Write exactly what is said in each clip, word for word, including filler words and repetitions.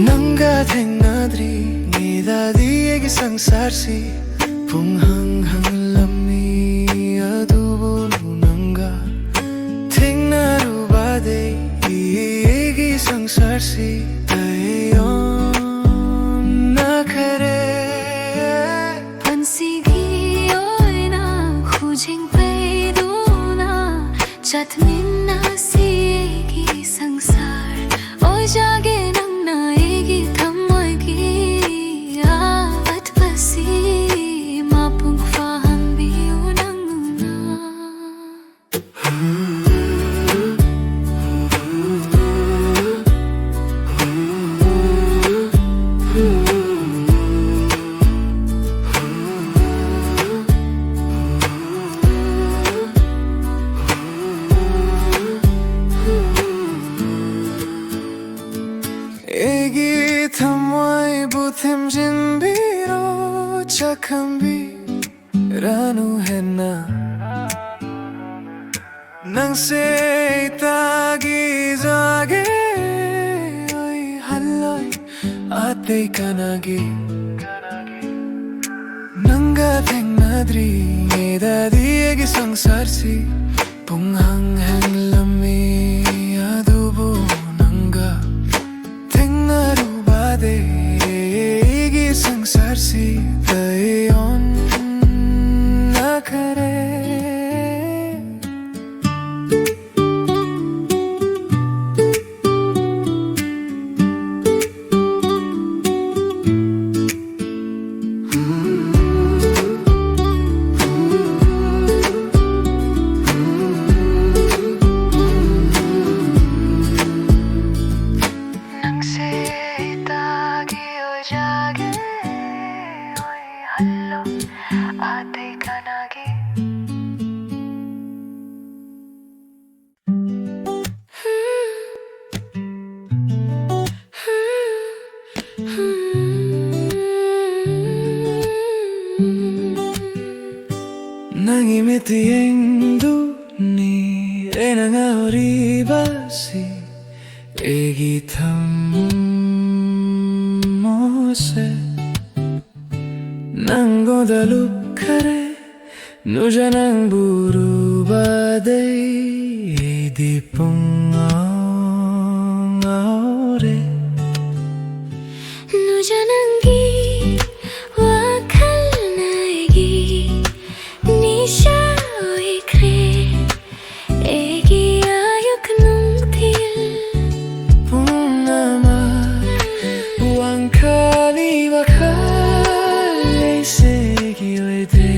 ꯅꯪꯒ ꯊꯦꯡꯅꯗ꯭ꯔꯤꯉꯩꯗꯗꯤ ꯑꯩꯒꯤ ꯁꯪꯁꯥꯔꯁꯤ ꯄꯨꯡꯍꯪ ꯍꯪꯂꯝꯃꯤ꯫ ꯑꯗꯨꯕꯨ ꯅꯪꯒ ꯊꯦꯡꯅꯔꯨꯕꯗꯩ ꯑꯩꯒꯤ ꯁꯪꯁꯥꯔꯁꯤ ꯑꯩ ꯑꯣꯟꯅꯈꯔꯦ꯫ ꯄꯨꯟꯁꯤꯒꯤ ꯑꯣꯏꯅ ꯈꯨꯖꯤꯡ ꯄꯩꯗꯨꯅ ꯆꯠꯃꯤꯟꯅꯁꯤ ꯑꯩꯒꯤ ꯁꯪꯁꯥꯔ ꯑꯣꯏꯖꯒꯦ꯫ ꯅꯪꯅ ꯑꯩꯒꯤ ꯊꯃꯣꯏꯒꯤ ꯑꯋꯥꯠꯄꯁꯤ ꯃꯄꯨꯡ ꯐꯥꯍꯟꯕꯤꯌꯨ ꯅꯪꯅ꯫ ꯑꯩꯒꯤ ꯊꯃꯣꯏꯕꯨ ꯊꯦꯝꯖꯤꯟꯕꯤꯔꯣ, ꯆꯥꯛꯍꯟꯕꯤꯔꯅꯨ ꯍꯦꯟꯅ꯫ ꯅꯪꯁꯦ ꯑꯩ ꯇꯥꯈꯤꯖꯒꯦ, ꯑꯣꯏꯍꯜꯂꯣꯏ ꯑꯇꯩ ꯀꯅꯥꯒꯤ꯫ ꯅꯪꯒ ꯊꯦꯡꯅꯗ꯭ꯔꯤꯉꯩꯗꯗꯤ ꯑꯩꯒꯤ ꯁꯪꯁꯥꯔꯁꯤ ꯄꯨꯡꯍꯪ ꯍꯪꯂꯝꯃꯤ꯫ ꯑꯗꯨꯕꯨ ꯅꯪꯒ ꯊꯦꯡꯅꯔꯨꯕꯗꯩ ꯑꯩꯒꯤ ꯁꯪꯁꯥꯔꯁꯤꯗ ꯑꯩ ꯑꯣꯟꯅꯈꯔꯦ꯫ ꯅꯪꯁꯦ ꯑꯩ ꯇꯥꯒꯦ ꯑꯣꯏꯖꯒꯦ, ꯑꯣꯏꯍꯜꯂꯣ ꯑꯇꯩ ꯀꯅꯥꯒꯤ꯫ ꯅꯪꯒꯤ ꯃꯤꯠꯌꯦꯡꯗꯨꯅꯤ ꯑꯩꯅ ꯉꯥꯎꯔꯤꯕꯁꯤ꯫ ꯑꯩꯒꯤ ꯊꯝ ꯁꯦ꯫ ꯅꯪꯉꯣꯟꯗ ꯂꯨꯞꯈꯔꯦ, ꯅꯨꯡꯖ ꯅꯪꯕꯨ ꯎꯔꯨꯕꯗꯩ ꯑꯩꯗꯤ ꯄꯨꯡꯉꯥꯎ ꯉꯥꯎꯔꯦ꯫ ꯅꯨꯡꯖ ꯅꯪꯒꯤ ꯋꯥꯈꯜꯅ ꯑꯩꯒꯤ ꯅꯤꯁꯥ ꯑꯣꯏꯈ꯭ꯔꯦ꯫ ꯑꯩꯒꯤ ꯑꯌꯨꯛ ꯅꯨꯡꯊꯤꯜ ꯄꯨꯝꯅꯃꯛ ꯋꯥꯡꯈꯠꯂꯤ ꯋꯥꯈꯜ ꯂꯩꯁꯦꯒꯤ ꯑꯣꯏꯗ꯭ꯔꯦ,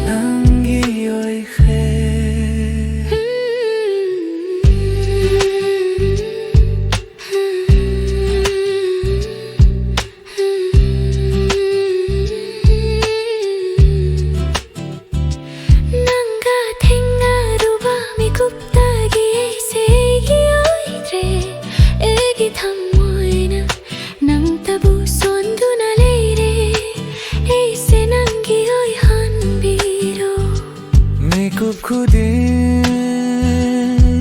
ꯅꯪꯒꯤ ꯑꯣꯏꯈ꯭ꯔꯦ꯫ ꯅꯪꯒ ꯊꯦꯡꯅꯔꯨꯕ ꯃꯤꯀꯨꯞꯇꯒꯤ ꯑꯩꯁꯦ ꯑꯩꯒꯤ ꯑꯣꯏꯗ꯭ꯔꯦ꯫ ꯑꯩꯒꯤ ꯊꯃꯣꯏꯅ ꯅꯪꯇꯕꯨ ꯁꯣꯟꯗꯨꯅ ꯂꯩꯔꯦ꯫ ꯑꯩꯁꯦ ꯅꯪꯒꯤ ꯑꯣꯏꯍꯟꯕꯤꯔꯣ꯫ ꯃꯤꯀꯨꯞ ꯈꯨꯗꯤꯡ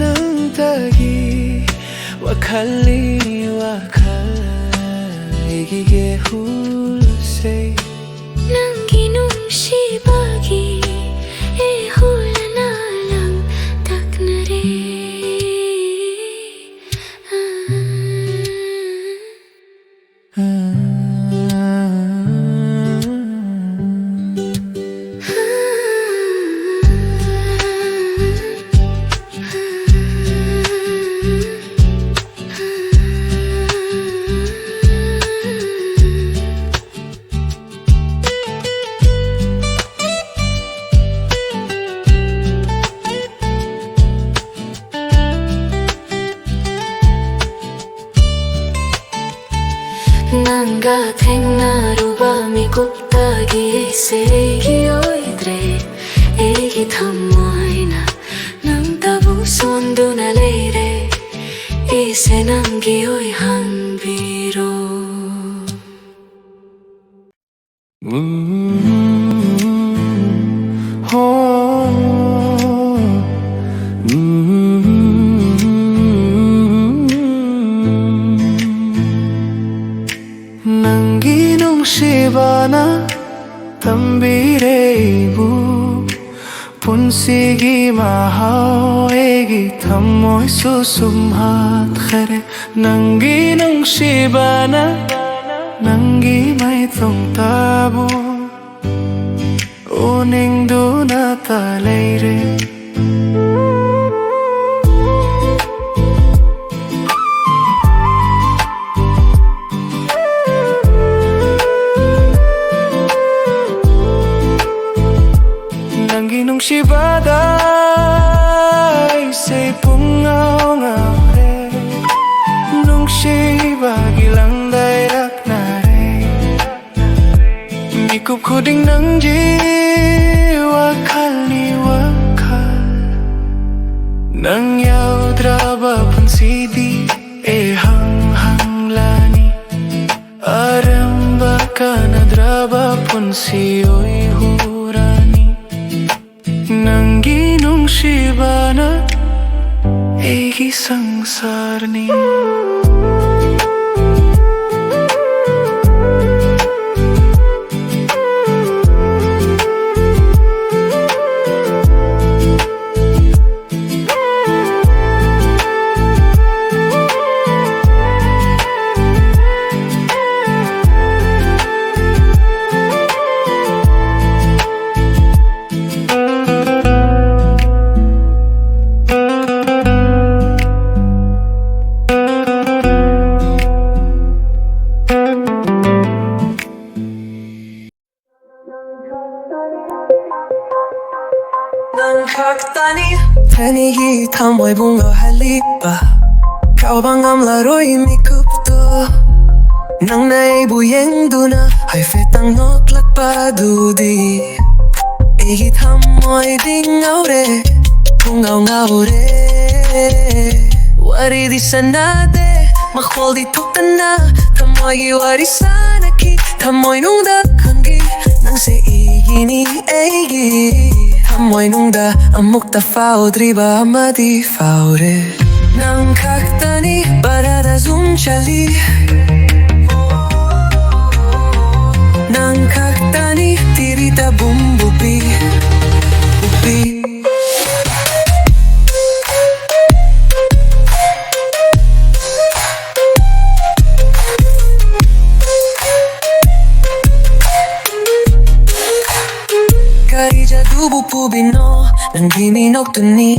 ꯅꯪꯇꯒꯤ ꯋꯥꯈꯜꯂꯤ ꯋꯥꯈꯜ ꯑꯩꯒꯤ ꯒꯦꯍꯨꯜꯁꯦ꯫ ꯅꯪꯒꯤ ꯅꯨꯡꯁꯤꯕꯒꯤ ꯑꯩ ꯍꯨꯜꯂꯅ ꯂꯝ ꯇꯛꯅꯔꯦ꯫ ꯅꯪꯒ ꯊꯦꯡꯅꯔꯨꯕ ꯃꯤꯀꯨꯞꯇꯒꯤ ꯑꯩꯁꯦ ꯑꯩꯒꯤ ꯑꯣꯏꯗ꯭ꯔꯦ꯫ ꯑꯩꯒꯤ ꯊꯃꯣꯏꯅ ꯅꯪꯇꯕꯨ ꯁꯣꯟꯗꯨꯅ ꯂꯩꯔꯦ꯫ ꯑꯩꯁꯦ ꯅꯪꯒꯤ ꯑꯣꯏꯍꯟꯕꯤꯔꯣ꯫ ꯅꯨꯡꯁꯤꯕꯅ ꯇꯝꯕꯤꯔꯦ ꯑꯩꯕꯨ ꯄꯨꯟꯁꯤꯒꯤ ꯃꯍꯥꯎ꯫ ꯑꯩꯒꯤ ꯊꯃꯣꯏꯁꯨ ꯁꯨꯝꯍꯠꯈꯔꯦ ꯅꯪꯒꯤ ꯅꯨꯡꯁꯤꯕꯅ꯫ ꯅꯪꯒꯤ ꯃꯥꯏꯊꯣꯡ ꯇꯥꯕꯨ ꯎꯅꯤꯡꯗꯨꯅꯇ ꯂꯩꯔꯦ꯫ ꯅꯪꯒꯤ ꯅꯨꯡꯁꯤꯕꯗ ꯑꯩꯁꯦ ꯄꯨꯡꯉꯥꯎ ꯉꯥꯎꯔꯦ꯫ ꯅꯨꯡꯁꯤꯕꯒꯤ ꯂꯪꯗ ꯏꯔꯛꯅꯔꯦ꯫ ꯃꯤꯀꯨꯞ ꯈꯨꯗꯤꯡ ꯅꯪꯒꯤ ꯋꯥꯈꯜꯅꯤ ꯋꯥꯈꯜ꯫ ꯅꯪ ꯌꯥꯎꯗ꯭ꯔꯕ ꯄꯨꯟꯁꯤꯗꯤ ꯑꯩ ꯍꯪ ꯍꯪꯂꯅꯤ꯫ ꯑꯔꯦꯝꯕ ꯀꯥꯟꯅꯗ꯭ꯔꯕ ꯄꯨꯟꯁꯤ ꯑꯣꯏꯍꯧꯔꯅꯤ꯫ ꯅꯪꯒꯤ ꯅꯨꯡꯁꯤꯕꯅ ꯑꯩꯒꯤ ꯁꯪꯁꯥꯔꯅꯤ꯫ ꯅꯪ ꯈꯛꯇꯅꯤ ꯑꯩꯒꯤ ꯊꯃꯣꯏꯕꯨ ꯉꯥꯎꯍꯜꯂꯤꯕ꯫ ꯀꯥꯎꯕ ꯉꯝꯂꯔꯣꯏ ꯃꯤꯀꯨꯞꯇꯣ꯫ ꯅꯪꯅ ꯑꯩꯕꯨ ꯌꯦꯡꯗꯨꯅ ꯍꯥꯏꯐꯦꯠꯇꯪ ꯅꯣꯛꯂꯛꯄꯗꯨꯗꯤ ꯑꯩꯒꯤ ꯊꯃꯣꯏꯗꯤ ꯉꯥꯎꯔꯦ, ꯄꯨꯡꯉꯥꯎ ꯉꯥꯎꯔꯦ꯫ ꯋꯥꯔꯤꯗꯤ ꯁꯥꯟꯅꯗꯦ, ꯃꯈꯣꯜꯗꯤ ꯊꯣꯛꯇꯅ ꯊꯃꯣꯏꯒꯤ ꯋꯥꯔꯤ ꯁꯥꯟꯅꯈꯤ꯫ ꯊꯃꯣꯏꯅꯨꯡꯗ ꯈꯪꯈꯤ ꯅꯪꯁꯦ ꯑꯩꯒꯤꯅꯤ, ꯑꯩꯒꯤ꯫ ꯊꯃꯣꯏꯅꯨꯡꯗ ꯑꯃꯨꯛꯇ ꯐꯥꯎꯗ꯭ꯔꯤꯕ ꯑꯃꯗꯤ ꯐꯥꯎꯔꯦ꯫ ꯅꯪ ꯈꯛꯇꯅꯤ ꯕꯔꯥꯗ ꯁꯨꯝ ꯆꯠꯂꯤ꯫ ꯇꯅꯤ ꯇꯤꯔꯤꯇ ꯕꯨꯝꯕꯨꯕꯤ ꯎꯕꯤ꯫ ꯀꯔꯤ ꯖꯥꯗꯨꯕꯨ ꯄꯨꯕꯤꯅꯣ ꯅꯪꯒꯤ ꯃꯤꯅꯣꯛꯇꯨꯅꯤ꯫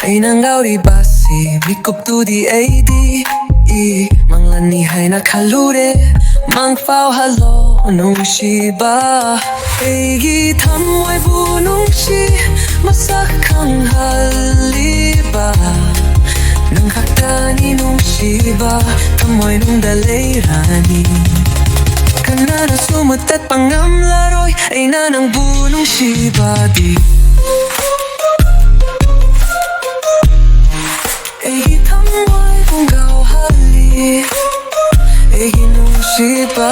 ꯑꯩꯅ ꯉꯥꯎꯔꯤꯕꯁꯤ ꯃꯤꯀꯨꯞꯇꯨꯗꯤ ꯑꯩꯗꯤ ꯏ ꯃꯪꯂꯥꯟꯅꯤ ꯍꯥꯏꯅ ꯈꯜꯂꯨꯔꯦ꯫ ꯃꯪꯐꯥꯎꯍꯜꯂꯣ ꯅꯨꯡꯁꯤꯕ꯫ ꯑꯩꯒꯤ ꯊꯃꯣꯏꯕꯨ ꯅꯨꯡꯁꯤ ꯃꯁꯛ ꯈꯪꯍꯜꯂꯤꯕ ꯅꯪ ꯈꯛꯇꯅꯤ ꯅꯨꯡꯁꯤꯕ꯫ ꯊꯃꯣꯏꯅꯨꯡꯗ ꯂꯩꯔꯅꯤ ꯀꯅꯥꯅꯁꯨ ꯃꯨꯊꯠꯄ ꯉꯝꯂꯔꯣꯏ ꯑꯩꯅ ꯅꯪꯕꯨ ꯅꯨꯡꯁꯤꯕꯗꯤ꯫ ꯑꯩꯒꯤ ꯊꯃꯣꯏ ꯄꯨꯡꯒꯥꯎꯍꯜꯂꯤ ꯑꯩꯒꯤ ꯅꯨꯡꯁꯤꯕ꯫